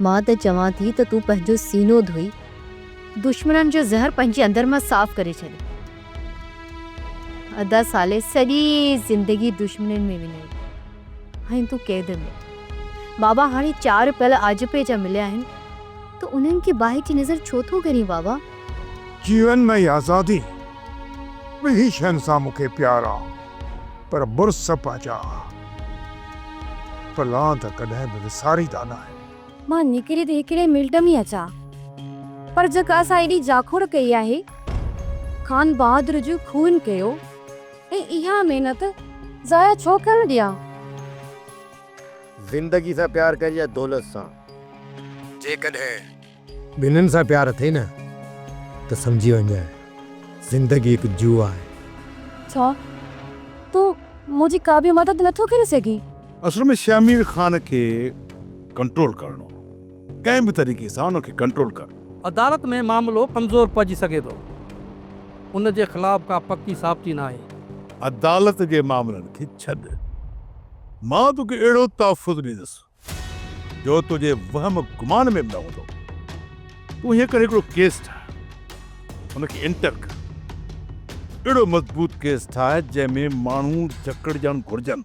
مان ته چوان ٿي ته تون پنهنجو سينو ڌوئي دشمنن جو زهر پنهنجي اندر مان صاف ڪري ڇڏ. ادا صالح سڄي زندگي دشمنين ۾ وڃائي ۽ تون قيد ۾. بابا هاڻي چار پل آجپي جا مليا آهن ته انهن کي باهه جي نظر ڇو ٿو ڪرين بابا؟ جيون ۾ آزادي ٻنهي شين سان مون کي پيار آ پر مڙس پنهنجا پلاند ڪڏهن به وساريندا ناهن. مان نڪري ته هڪڙي منٽ ۾ اچان پر جيڪا اسان ايڏي جاکوڙ ڪئي آهي، خان بهادر جو خون ڪيو ۽ اها محنت ضايع ڇو ڪرڻ ڏيان؟ زندگي سان پيار ڪر يا دولت سان؟ جيڪڏهن ٻنهين سان پيار اٿئي نه ته سمجهي وڃجانء زندگي هڪ جوئو آهي. ڇا تون منهنجي ڪا به مدد نٿو ڪري سگهين؟ اصل ۾ شهمير خان کي ڪنٽرول ڪرڻو هو. ڪنهن به طريقي سان ان کي ڪنٽرول ڪر. عدالت ۾ معاملو ڪمزور پئجي سگهي ٿو. ان جي خلاف ڪا پڪي ثابتي ناهي. عدالت جي معاملن کي ڇڏ. مان توکي اهڙو تحفظ ڏيندس جو تنهنجي وهم گمان ۾ به نه هوندو. تون هيئن ڪر هڪڙو ڪيس ٺاهه. ان کي انٽر ڪر. اهڙو مضبوط ڪيس ٺاهه جنهن ۾ ماڻهو جڪڙجڻ گهرجن.